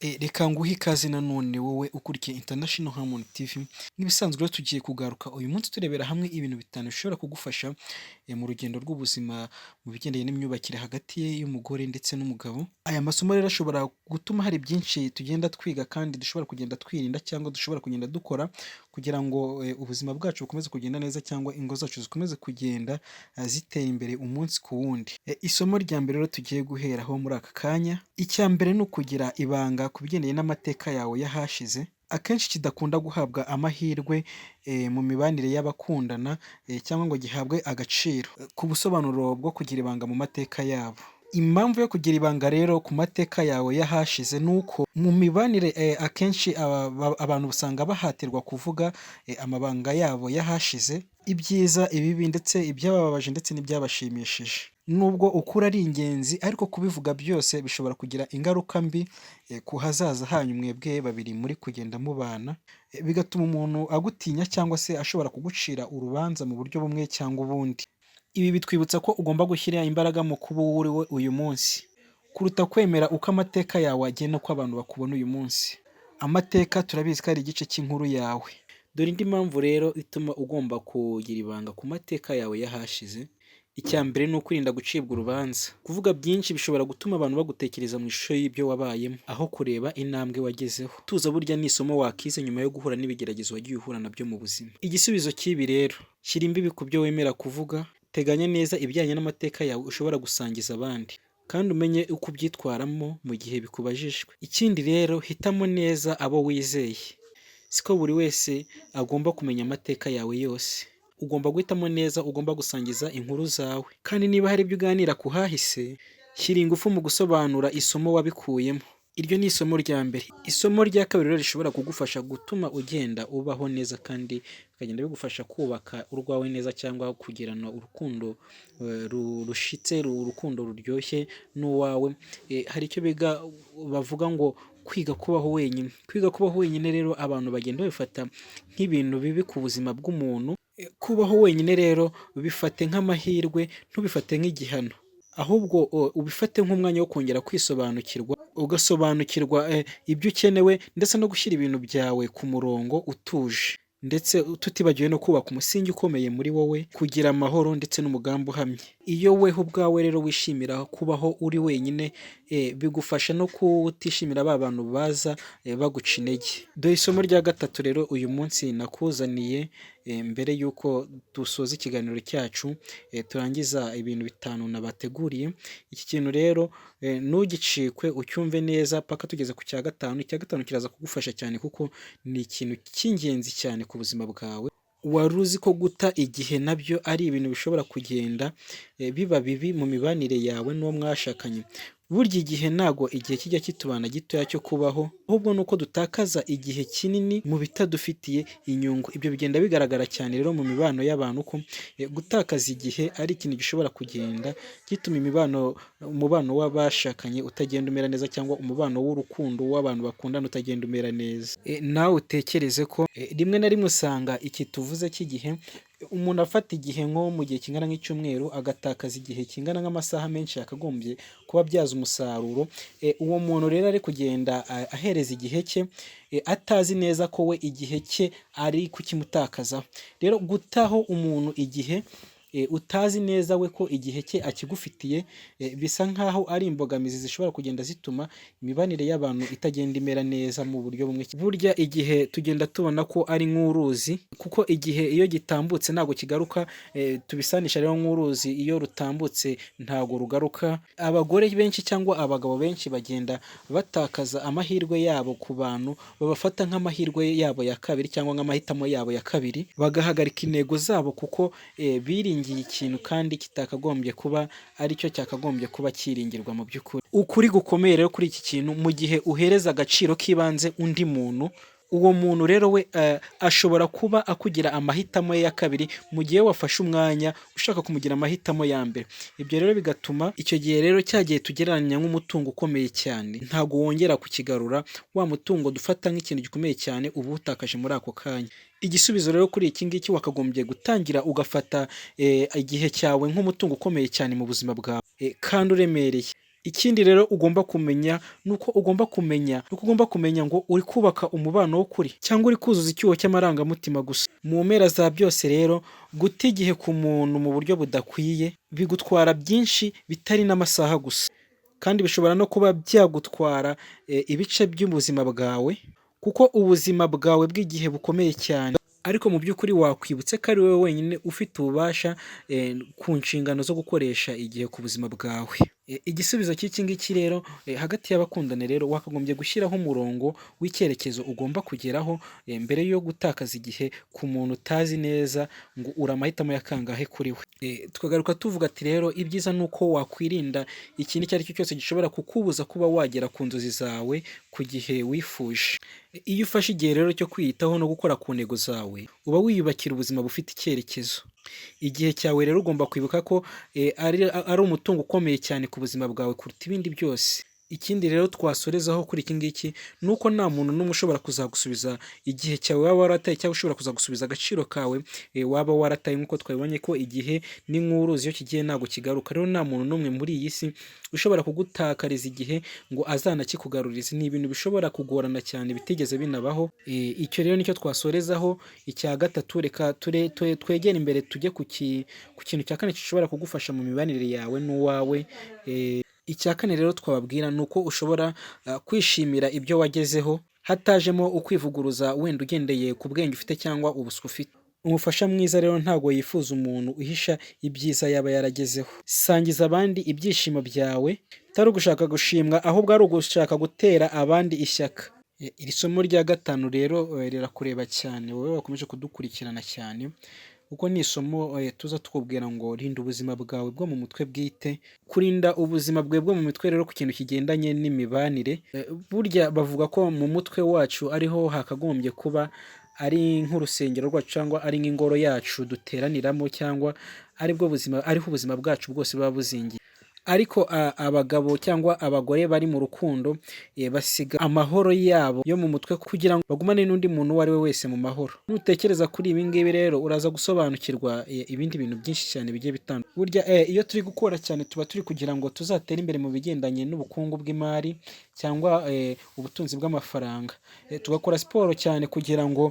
Reka nguhe ikaze nanone wowe ukurikiye International Harmony TV. Nk'ibisanzwe rero, tugiye kugaruka uyu munsi turebera hamwe ibintu bitanu bishobora kugufasha mu rugendo rw'ubuzima mu bigendanye n'imyubakire hagati y'umugore ndetse n'umugabo. Aya masomo rero ashobora gutuma hari byinshi tugenda twiga kandi dushobora kugenda twirinda cyangwa dushobora kugenda dukora kugira ngo ubuzima bwacu bukomeze kugenda neza cyangwa ingo zacu zikomeze kugenda zitera imbere umunsi ku wundi. Isomo rya mbere rero tugiye guheraho muri aka kanya, icya mbere ni ukugira ibanga ku bigendanye n'amateka yawe y'ahashize, akenshi kidakunda guhabwa amahirwe mu mibanire y'abakundana cyangwa ngo gihabwe agaciro ku busobanuro bwo kugira ibanga mu mateka yabo. Impamvu yo kugira ibanga rero ku mateka yawe y'ahashize ni uko mu mibanire akenshi abantu usanga bahatirwa kuvuga amabanga yabo y'ahashize, ibyiza, ibibi ndetse ibyabababaje ndetse n'ibyabashimishije. Nubwo ukuri ari ingenzi, ariko kubivuga byose bishobora kugira ingaruka mbi ku hazaza hanyu mwebwe babiri muri kugenda mubana, bigatuma umuntu agutinya cyangwa se ashobora kugucira urubanza mu buryo bumwe cyangwa ubundi. Ibi bitwibutsa ko ugomba gushyira imbaraga mu kuba uwo uri we uyu munsi, kuruta kwemera uko amateka yawe agena uko abantu bakubona uyu munsi. Amateka turabizi ko ari igice cy'inkuru yawe. Dore indi mpamvu rero ituma ugomba kugira ibanga ku mateka yawe y'ahashize: icya mbere ni ukwirinda gucibwa urubanza. Kuvuga byinshi bishobora gutuma abantu bagutekereza mu ishusho y'ibyo wabayemo, aho kureba intambwe wagezeho. Tuza burya ni isomo wakize nyuma yo guhura n'ibigeragezo wagiye uhura nabyo mu buzima. Igisubizo cy'ibi rero: shyira imbibi ku byo wemera kuvuga, teganya neza ibijyanye n'amateka yawe ushobora gusangiza abandi, kandi umenye uko ubyitwaramo mu gihe bikubajijwe. Ikindi rero, hitamo neza abo wizeye. Siko buri wese agomba kumenya amateka yawe yose. Ugomba guhitamo neza ugomba gusangiza inkuru zawe. Kandi niba hari ibyo uganira ku hahise, shyira ingufu mu gusobanura isomo wabikuyemo. Iryo ni isomo rya mbere. Isomo rya kabiri rero rishobora kugufasha gutuma ugenda ubaho neza kandi bikagenda bigufasha kubaka urwawe neza cyangwa kugirana urukundo rushitse, urukundo ruryoshye n'uwawe, hari icyo biga bavuga ngo kwiga kubaho wenyine. Kwiga kubaho wenyine rero abantu bagenda babifata nk'ibintu bibi ku buzima bw'umuntu. Kubaho wenyine rero bifate nk'amahirwe, ntubifate nk'igihano, ahubwo ubifate nk'umwanya wo kongera kwisobanukirwa, ugasobanukirwa ibyo ukenewe ndetse no gushyira ibintu byawe ku murongo utuje, ndetse tutibagiwe no kubaka umusingi ukomeye muri wowe, kugira amahoro ndetse n'umugambi uhamye. Iyo weho ubwawe rero wishimira kubaho uri wenyine, bigufasha no kutishimira ba bantu baza baguca intege. Dore isomo rya gatatu rero uyu munsi nakuzaniye mbere y'uko dusoza ikiganiro cyacu, turangiza ibintu bitanu nabateguriye. Iki kintu rero ntugicikwe, ucyumve neza paka tugeze ku cya gatanu. Icya gatanu kiraza kugufasha cyane kuko ni ikintu cy'ingenzi cyane ku buzima bwawe. Wari uzi ko guta igihe nabyo ari ibintu bishobora kugenda biba bibi mu mibanire yawe n'uwo mwashakanye? Burya igihe, ntago igihe kijya kitubana gitoya cyo kubaho, ahubwo ni uko dutakaza igihe kinini mu bitadufitiye inyungu. Ibyo bigenda bigaragara cyane rero mu mibano y'abantu ko gutakaza igihe ari ikintu gishobora kugenda gituma umubano w'abashakanye utagenda umera neza cyangwa umubano w'urukundo w'abantu bakundana utagenda umera neza. Nawe utekereze ko rimwe na rimwe usanga iki tuvuze cy'igihe, umuntu afata igihe nko mu gihe kingana nk'icyumweru agatakaza igihe kingana nk'amasaha menshi yakagombye kuba abyaza umusaruro. Uwo muntu rero ari kugenda ahereza igihe cye atazi neza ko we igihe cye ari kukimutakazaho. Rero gutaho umuntu igihe utazi neza we ko igihe cye akigufitiye, bisa nkaho ari imbogamizi zishobora kugenda zituma imibanire y'abantu itagenda imera neza mu buryo bumwe. Burya igihe tugenda tubona ko ari nk'uruzi, kuko igihe iyo gitambutse ntabwo kigaruka. Tubisanisha rero nk'uruzi, iyo rutambutse ntabwo rugaruka. Abagore benshi cyangwa abagabo benshi bagenda batakaza amahirwe yabo ku bantu babafata nk'amahirwe yabo ya kabiri cyangwa nk'amahitamo yabo ya kabiri, bagahagarika intego zabo kuko biringiye ikintu kandi kitakagombye kuba aricyo cyakagombye kuba cyiringirwa mu by'ukuri. Ukuri gukomeye rero kuri iki kintu: mu gihe uhereza agaciro k'ibanze undi muntu, uwo muntu rero we ashobora kuba akugira amahitamo ye ya kabiri mu gihe wafashe umwanya ushaka kumugira amahitamo ya mbere. Ibyo rero bigatuma icyo gihe rero, cya gihe tugereranya nk'umutungo ukomeye cyane, ntabwo wongera kukigarura. Wa mutungo dufata nk'ikintu gikomeye cyane uba uwutakaje muri ako kanya. Igisubizo rero kuri iki ngiki, wakagombye gutangira ugafata igihe cyawe nk'umutungo ukomeye cyane mu buzima bwawe kandi uremereye. Ikindi rero ugomba kumenya ni uko ugomba kumenya ngo uri kubaka umubano w'ukuri cyangwa uri kuzuza icyuho cy'amarangamutima gusa. Mu mpera za byose rero, guta igihe ku muntu mu buryo budakwiye bigutwara byinshi bitari n'amasaha gusa, kandi bishobora no kuba byagutwara ibice by'ubuzima bwawe, kuko ubuzima bwawe bw'igihe bukomeye cyane. Ariko mu by'ukuri wakwibutse ko ari wowe wenyine ufite ububasha ku nshingano zo gukoresha igihe ku buzima bwawe. Igisubizo cy'iki ngiki rero, hagati y'abakundana rero wakagombye gushyiraho umurongo w'icyerekezo ugomba kugeraho mbere yo gutakaza igihe ku muntu utazi neza ngo uri amahitamo ya kangahe kuri we. Tukagaruka tuvuga ati rero ibyiza ni uko wakwirinda ikintu icyo ari cyo cyose gishobora kukubuza kuba wagera ku nzozi zawe ku gihe wifuje. Iyo ufashe igihe rero cyo kwiyitaho no gukora ku ntego zawe, uba wiyubakira ubuzima bufite icyerekezo. Igihe cyawe rero ugomba kwibuka ko ari umutungo ukomeye cyane ku buzima bwawe kuruta ibindi byose. Ikindi rero twasorezaho kuri iki ngiki ni uko nta muntu n'umwe ushobora kuzagusubiza igihe cyawe waba warataye, cyangwa ushobora kuzagusubiza agaciro kawe waba warataye, nk'uko twabibonye ko igihe ni nk'uruzi, iyo kigiye ntabwo kigaruka. Rero nta muntu n'umwe muri iyi si ushobora kugutakariza igihe ngo azanakikugarurize. Ni ibintu bishobora kugorana cyane, bitigeze binabaho. Icyo rero nicyo twasorezaho icya gatatu. Reka twegere imbere tujye ku kintu cya kane gishobora kugufasha mu mibanire yawe n'uwawe. Icya kane rero twababwira ni uko ushobora kwishimira ibyo wagezeho hatajemo ukwivuguruza, wenda ugendeye ku bwenge ufite cyangwa ubuswa ufite. Umufasha mwiza rero ntabwo yifuza umuntu uhisha ibyiza yaba yaragezeho. Sangiza abandi ibyishimo byawe, atari ugushaka gushimwa, ahubwo ari ugushaka gutera abandi ishyaka. Iri somo rya gatanu rero rirakureba cyane wowe wakomeje kudukurikirana cyane, kuko ni isomo tuza tukubwira ngo rinda ubuzima bwawe bwo mu mutwe bwite. Kurinda ubuzima bwawe bwo mu mutwe rero ku kintu kigendanye n'imibanire, burya bavuga ko mu mutwe wacu ariho hakagombye kuba ari nk'urusengero rwacu, cyangwa ari nk'ingoro yacu duteraniramo, cyangwa aribwo buzima, ariho ubuzima bwacu bwose buba buzingiye. Ariko abagabo cyangwa abagore bari mu rukundo basiga amahoro yabo yo mu mutwe kugira ngo bagumane n'undi muntu uwo ari we wese mu mahoro. Nutekereza kuri ibi ngibi rero, uraza gusobanukirwa ibindi bintu byinshi cyane bigiye bitandukanye. Burya iyo turi gukora cyane, tuba turi kugira ngo tuzatere imbere mu bigendanye n'ubukungu bw'imari cyangwa ubutunzi bw'amafaranga. Tugakora siporo cyane kugira ngo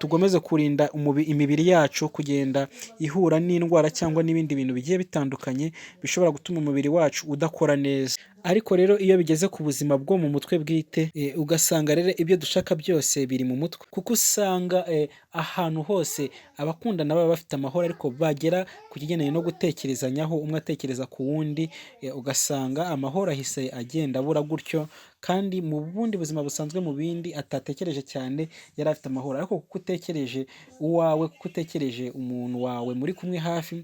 tugomeze kurinda imibiri yacu kugenda ihura n'indwara cyangwa n'ibindi bintu bigiye bitandukanye bishobora gutuma umubiri wacu udakora neza. Ariko rero iyo bigeze ku buzima bwo mu mutwe bwite, ugasanga rero ibyo dushaka byose biri mu mutwe, kuko usanga ahantu hose abakundana baba bafite amahoro, ariko bagera ku kigendanye no gutekerezanyaho, umwe atekereza ku wundi, ugasanga amahoro ahise agenda abura gutyo. Kandi mu bundi buzima busanzwe, mu bindi atatekereje cyane, yari afite amahoro. Ariko kuko utekereje uwawe, kuko utekereje umuntu wawe muri kumwe hafi,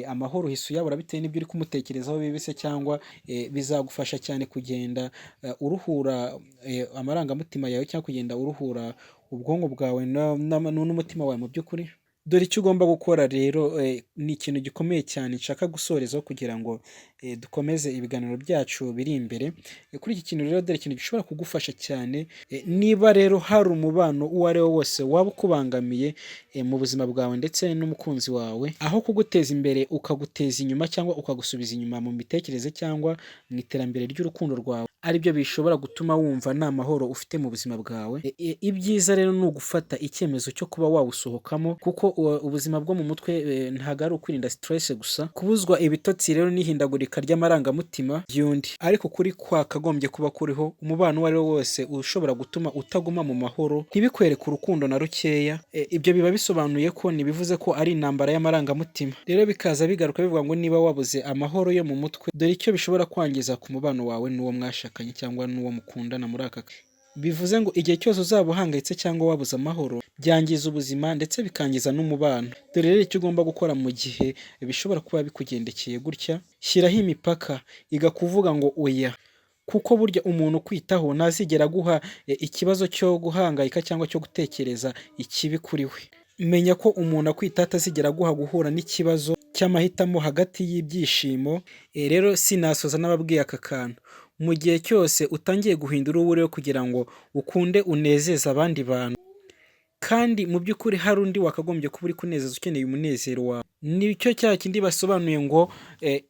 amahoro uhise uyabura bitewe n'ibyo uri kumutekerezaho bibi se, cyangwa bizagufasha cyane kugenda uruhura amarangamutima yawe, cyangwa kugenda uruhura ubwonko bwawe n'umutima wawe mu by'ukuri. Dore icyo ugomba gukora rero ni ikintu gikomeye cyane nshaka gusorezaho kugira ngo dukomeze ibiganiro byacu biri imbere. Kuri iki kintu rero, dore ikintu gishobora kugufasha cyane. Niba rero hari umubano uwo ari wo wose waba ukubangamiye mu buzima bwawe ndetse n'umukunzi wawe, aho kuguteza imbere ukaguteza inyuma, cyangwa ukagusubiza inyuma mu mitekerereze cyangwa mu iterambere ry'urukundo rwawe, aribyo bishobora gutuma wumva nta mahoro ufite mu buzima bwawe, ibyiza rero ni ugufata icyemezo cyo kuba wawusohokamo, kuko ubuzima bwo mu mutwe ntabwo ari ukwirinda stress gusa. Kubuzwa ibitotsi rero n'ihindagurika ry'amarangamutima y'undi. Ariko kuri kwakagombye kuba kuriho, umubano uwo ari wo wose ushobora gutuma utaguma mu mahoro, ntibikwereke urukundo na rukeya, ibyo biba bisobanuye ko, ntibivuze ko ari intambara y'amarangamutima. Rero bikaza bigaruka bivuga ngo niba wabuze amahoro yo mu mutwe, dore icyo bishobora kwangiza ku mubano wawe n'uwo mwashakanye cyangwa n'uwo mukundana muri aka. Bivuze ngo igihe cyose uzaba uhangayitse cyangwa wabuze amahoro, byangiza ubuzima ndetse bikangiza n'umubano. Dore rero icyo ugomba gukora mu gihe bishobora kuba bikugendekeye gutya: shyiraho imipaka, iga kuvuga ngo oya, kuko burya umuntu ukwitaho ntazigera aguha ikibazo cyo guhangayika cyangwa cyo gutekereza ikibi kuri we. Menya ko umuntu akwitaho atazigera aguha guhura n'ikibazo cy'amahitamo hagati y'ibyishimo. Rero sinasoza n'ababwiye aka kantu: mu gihe cyose utangiye guhindura uwo uriwe kugira ngo ukunde unezeze abandi bantu, kandi mu by'ukuri hari undi wakagombye kuba uri kunezeza ukeneye umunezero wawe, nicyo cya kindi basobanuye ngo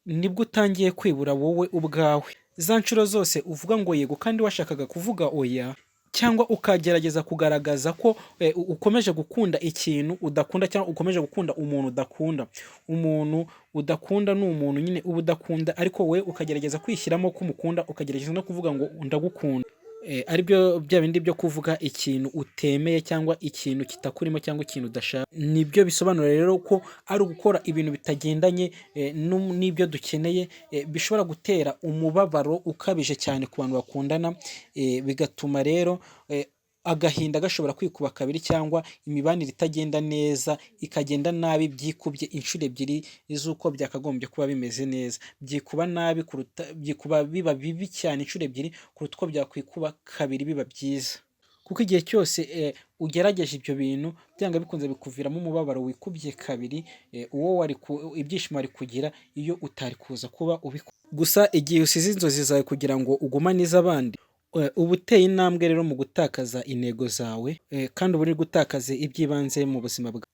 nibwo utangiye kwibura wowe ubwawe. Za nshuro zose uvuga ngo yego kandi washakaga kuvuga oya, cyangwa ukagerageza kugaragaza ko ukomeje gukunda ikintu udakunda, cyangwa ukomeje gukunda umuntu udakunda. Umuntu udakunda ni umuntu nyine uba udakunda, ariko wowe ukagerageza kwishyiramo ko umukunda, ukagerageza no kuvuga ngo ndagukunda. Aribyo bya bindi byo kuvuga ikintu utemeye, cyangwa ikintu kitakurimo, cyangwa ikintu udashaka. Nibyo bisobanura rero ko ari ugukora ibintu bitagendanye n'ibyo dukeneye, bishobora gutera umubabaro ukabije cyane ku bantu bakundana, bigatuma rero agahinda gashobora kwikuba kabiri, cyangwa imibanire itagenda neza ikagenda nabi byikubye inshuro ebyiri z'uko byakagombye kuba bimeze neza. Byikuba nabi kuruta, byikuba biba bibi cyane inshuro ebyiri kuruta uko byakwikuba kabiri biba byiza. Kuko igihe cyose ugerageje ibyo bintu, byanga bikunze bikuviramo umubabaro wikubye kabiri uwo wari ibyishimo wari kugira iyo utari kuza kuba ubikora. Gusa igihe usize inzozi zawe kugira ngo ugumane iz'abandi, uba uteye intambwe rero mu gutakaza intego zawe, kandi uba uri gutakaza iby'ibanze mu buzima bwawe.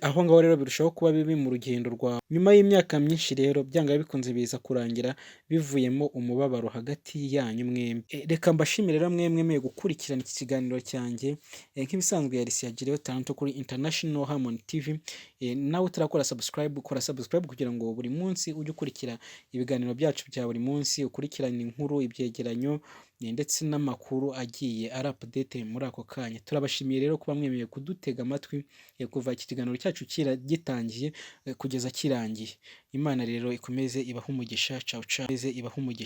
Aho ngaho rero birushaho kuba bibi mu rugendo rwawe. Nyuma y'imyaka myinshi rero, byanga bikunze biza kurangira bivuyemo umubabaro hagati yanyu mwembi. Reka mbashimire rero mwe mwemeye gukurikirana iki kiganiro cyanjye. Nk'ibisanzwe yari Siyagireyo Taranto kuri International Harmony TV. Nawe utarakora subscribe, kora subscribe kugira ngo buri munsi ujye ukurikira ibiganiro byacu bya buri munsi, ukurikirane inkuru, ibyegeranyo ndetse n'amakuru agiye ari update muri ako kanya. Turabashimiye rero kuba mwemeye kudutega amatwi kuva iki kiganiro cyacu gitangiye kugeza kirangiye. Imana rero ikomeze ibahe umugisha. Ciao ciao. Ikomeze ibahe umugisha.